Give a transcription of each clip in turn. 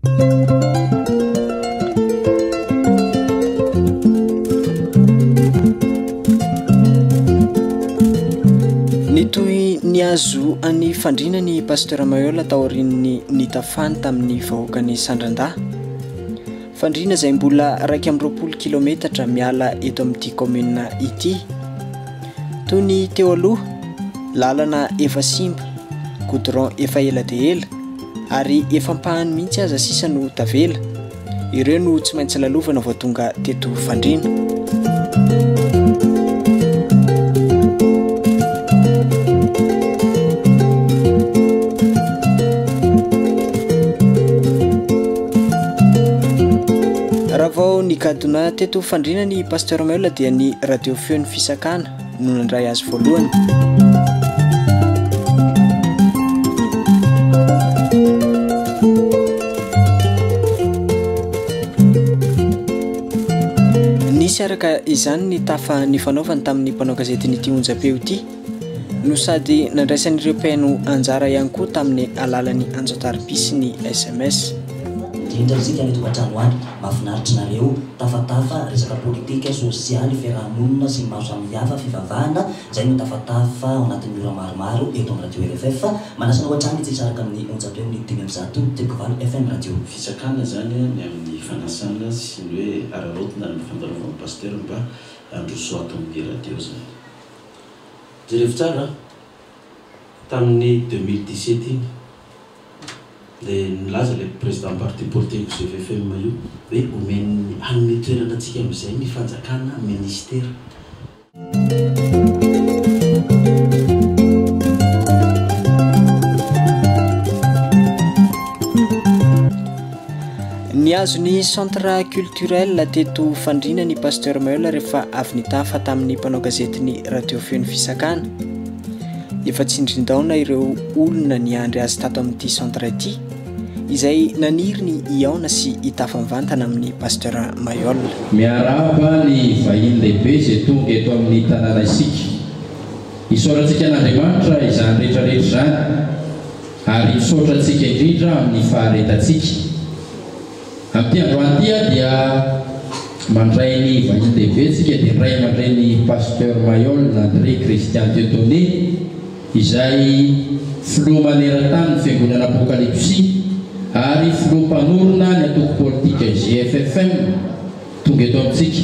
Nitohy nihazo an'i Fandriana ny Pasteur Maheul taorian'ny nitafany tamin'ny vahoakan'i Sandrandahy. Fandriana izay mbola 21 kilometatra miala eto amin'ity kaominina ity. Toy ny teo aloha, lalana efa simba, goudron efa ela dia ela, ary efa ampahany mihitsy aza sisa no tavela. Ireo no tsy maintsy lalovana vao tonga teto Fandriana. Raha vao nigadona teto Fandriana ny Pasteur Maheul dia ny Radio Feon'ny Fisakana no nandray azy voalohany. Nisy araka izany ny tafa nifanaovany tamin'ny mpanao gazetin'ity onjam-peo ity no sady nandraisan'ireo mpihaino anjara ihany koa tamin'ny alalan'ny antso-tariby sy ny sms. Indrindra isika any tokantrano any, mahafinaritra nareo, tafatafa, resaka politika, sosialy, fiaraha-monina sy ny maro samihafa, fivavahana, zay no tafatafa ao anatin'ny ora maromaro eto amin'ny radio rff. Manasa anao hatrany tsy hisaraka amin'ny onjam-peo ny 105 teboka valo FM radio. Fisakana izany ny amin'ny fanasana sy ny hoe araraotina ny fandalovan'ny Pasteur mba handroso ato amin'ny radio izany. Jerevo tsara an! Tamin'ny 2017 iny dia nilaza ilay président parti politique GVFM io hoe omen'ny hanome toerana antsika amin'izay ny fanjakana ministera. Nihazo ny Centre Culturel teto Fandriana ny Pasteur Maheul rehefa avy nitafa tamin'ny mpanao gazetin'ny Radio Feon'ny Fisakana. Efa tsindrin-daona ireo olona niandry azy tato amin'ity centre ity, izay naniry ny hihaona sy hitafa mivantana amin'ny Pasteur Maheul. Miarahaba ny vahiny lehibe izay tonga eto amin'ny tanàna isika. Isaorantsika an'Andriamanitra izany rehetra rehetra izany ary misaotra antsika indrindra amin'ny faharetantsika. Amin'ity androany ity aho dia mandray ny vahiny lehibe tsika dia ny ray aman-dreny Pasteur Mayol André Christian Dieudonné izay filoha maneran-tany ny fiangonana Apokalypsy ary filoha mpanorina ny antoko politika GFFM tonga eto amintsika.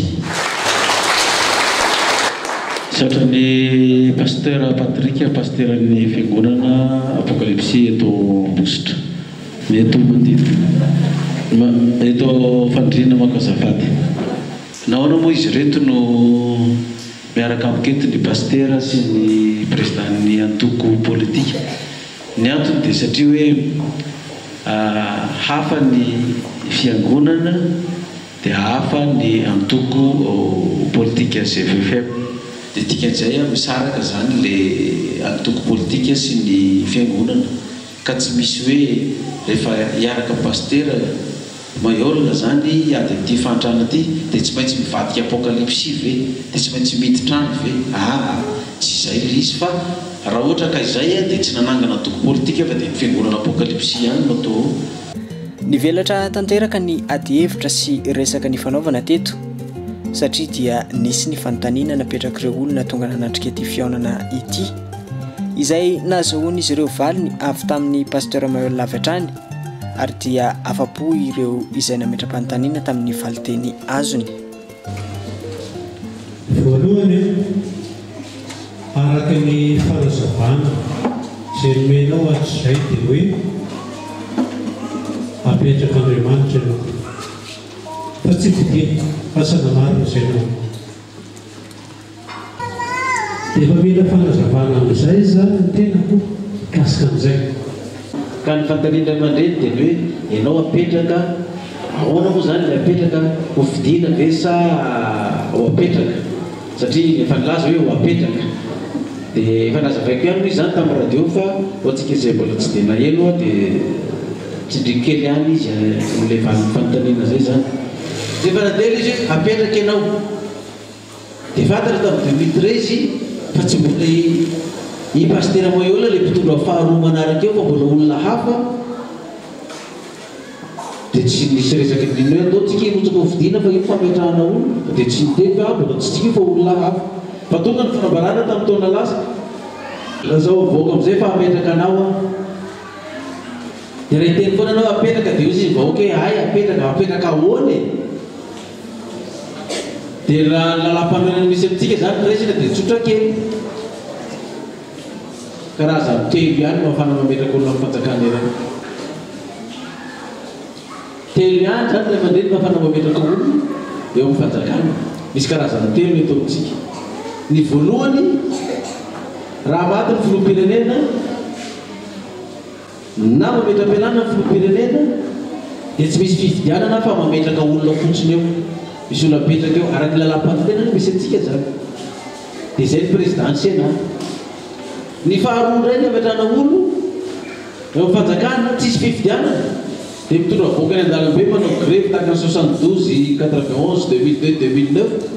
Misaotra ny Pasteur Patrick, Pasteran'ny Fiangonana Apokalypsy eto Ambositra. Ny eto manodidina, eto Fandriana manko azafady. Nahoana moa izy ireto no miaraka amiko eto ny Pasitera sy ny Président-n'ny antoko politika? Ny antony dia satria hoe hafa ny fiangonana dia hafa ny antoko politika GVFM. Dia dikan'izay misaraka izany le antoko politika sy ny fiangonana. Ka tsy misy hoe rehefa hiaraka pasitera Maihol zany hiady amin'ity fahantrana ity dia tsy maintsy mivadika apokalypsy ve? Dia tsy maintsy miditra any ve? Aa tsy izay ilay izy fa raha ohatra ka izay dia tsy nanangana antoko politika fa dia ny fiangonana apokalypsy ihany no atao eo. Nivelatra tanteraka ny adihevitra sy resaka nifanaovana teto satria dia nisy ny fanontaniana napetrak'ireo olona tonga nanatrika ity fihaonana ity. Izay nahazahoan'izy ireo valiny avy tamin'ny Pasteur Maheul avy hatrany ary dia afa-po ireo izay nametra-panontaniana tamin'ny valinteny azony. Voalohany, araka ny fanazavana izay nomenao hatrizay dia hoe apetrak'Andriamanitra ianao fa tsy fidiana, asa na marina izay na. Efa mila fanazavana amin'izay izany ny tenako mikasika an'izay. Ka ny fanontanian'ny ray aman-dreny dia ny hoe ianao apetraka, ahoana moa izany ilay apetraka, ho fidiana ve sa ho apetraka? Satria efa nilaza hoe ho apetraka. Dia efa nazavaiko ihany moa izany tamin'ny radio fa ho antsika izay mbola tsy dia naheno dia tsindriako kely ihany izy amin'ilay valin'ny fanontaniana izay izany. Dia efa nandeha ilay izy hoe apetraka ianao. Dia fantatra tamin'ny 2013 fa tsy mbola i i Pasitera Maiola ilay mpitondra faharoa manaraka eo fa mbola olona hafa. Dia tsy nisy resaka nino hoe andao tsika hirotsaka ho fidiana fa io fametrahana olona. Dia tsy niteny fa mbola tsy tsika io fa olona hafa. Fa tonga ny fanambarana tamin'ny taona lasa. Lazao vahoaka amin'izay fa hametraka anao aho. Dia raha hiteny foana ianao apetraka dia hoy izy ny vahoaka hoe hay apetraka, apetraka ahoana e? Dia raha ny lalàmpanorenana misy amintsika izany no raisina dia tsotra kely. Karazany telo ihany no ahafahana mametraka olona amin'ny fanjakana iray. Telo ihany izany ray aman-dreny no ahafahana mametraka olona eo amin'ny fanjakana. Misy karazany telo eto amintsika. Ny voalohany, raha maty ny filoham-pirenena, Na mametra-pialana ny filoham-pirenena dia tsy misy fifidianana fa mametraka olona fotsiny eo. Misy olona mipetraka eo. Araka ny lalàm-panorenana no misy antsika izany. Dia izay ny président ny Sénat. Ny faharoa indray ny hametrahana olo eo amin'ny fanjakana, tsisy fifidianana. Dia mitondra vahoaka eny an-dalambe manao grevy tahaka ny 72, 91, 2002, 2009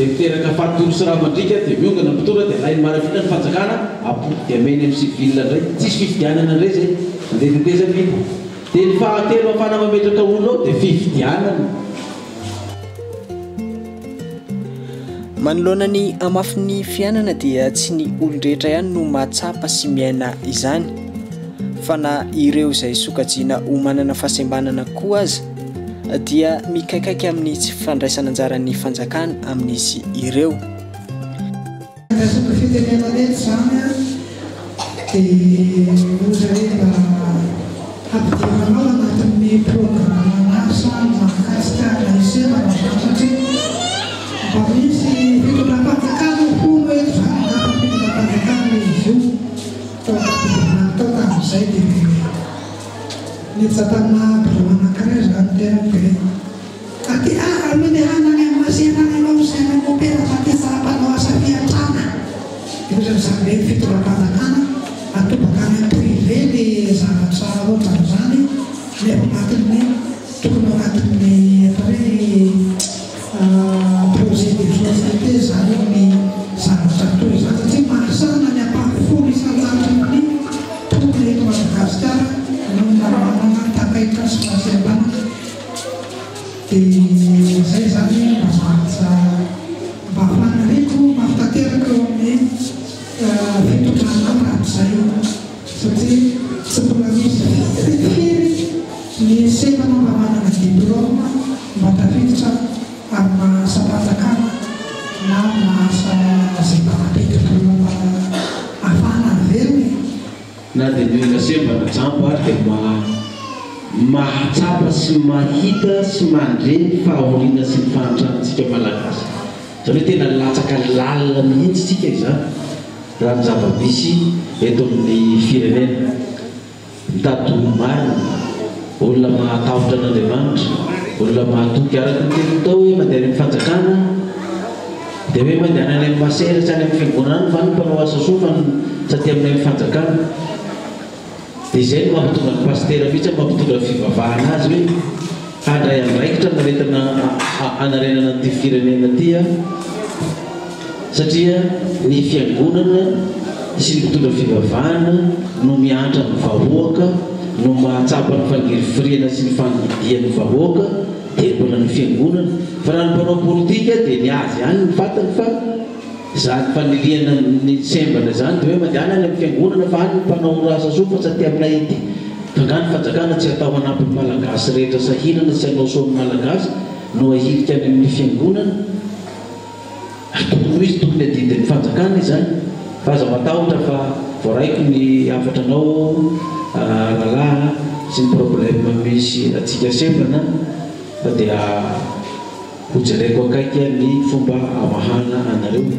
dia miteraka faty olo sy ra mandriaka dia miongana ny mpitondra dia alain'ny maramila ny fanjakana apoky dia ameny amin'ny civil indray tsisy fifidianana indray izay mandeha tetezamita dia ny fahatelo ahafahana mametraka olo ao dia fifidianana. Manoloana ny hamafin'ny fiainana dia tsy ny olon-drehetra ihany no mahatsapa sy miaina izany fa na ireo izay sokajiana ho manana fahasembanana koa aza dia mikaikaika amin'ny tsy fandraisana anjaran'ny fanjakana amin'izy ireo. Andraisako fitenenana eto izany an, dia ohatra hoe mba hampidiranao anatin'ny programan'asa ny mahakasika ilay sembana izany satria mba misy fitondram-panjakana hono eto izany angamba fitondram-panjakana izy io tao an-tampon-dehilahy tao tamin'izay dia niditra tamina birao anankiray izany tena dia Aty ah aloha ny hanana ny masera anao sy anao mopera fa ty tsara mpanao asa fiantrana de otrany zany ve ny fitondram-panjakana atobaka any am privé le zavatra otran'izany nefa anatin'ny tokony ao anatin'ny atao hoe projet de société zany ny zavatra toy izany satria mahasahana ny ampahafolo isan-jatony ny mponina eto Madagasikara no manana takaitra sy fahasembanana. Dia izay izany mba zavatra mba faniriako mafy tanteraka eo amin'ny fitondrana hatrizay satria tsy mbola misy firy ny sembana mba manana diplôme mba tafiditra amina asam-panjakana na amina asa izay mba mampidi-bola mba ahafahana mivelona e. Na dia ny olona sembana jamba ary dia mba mahatsapa sy mahita sy mandre ny fahoriana sy ny fahantrantsika Malagasy. Izany hoe tena latsaka lalina mihitsy tsika izany raha ny zava-misy eto amin'ny firenena. Mitady olo-marina, olona mahatahotra an'Andriamanitra, olona mahatoky araka ny tenin'ny tao hoe mandeha any amin'ny fanjakana dia hoe mandehana any amin'ny masera sy any amin'ny fiangonana any va ny mpanao asa soa fa ny tsy aty aminay amin'ny fanjakana. Dia izay no mampatonga ny pasitera mihitsy mampitondra fivavahana azy hoe handray andraikitra hanaretana hanarenana an'ity firenena ity aho satria ny fiangonana sy ny mpitondra fivavahana no miantra ny vahoaka no mahatsapa ny fangirifiriana sy ny fangidian'ny vahoaka dia mbola ny fiangonana fa raha ny mpanao politika dia ny azy ihany ny fatany fa izany fanilihana ny sembana izany dia hoe mandehana any amin'ny fiangonana fa any ny mpanao asa soa fa tsy aty aminay ety fa angaha ny fanjakana tsy atao hanampy ny malagasy rehetra sahirana sy hanao soa ny malagasy no ahilika any amin'ny fiangonana Ary tokony ho izy tokony adidin'ny fanjakana izany fa aza matahotra fa voaraiko ny hafatra anao rahalahy sy ny problème misy atsika sembana fa dia ho jereko akaiky ny fomba hamahana anareo.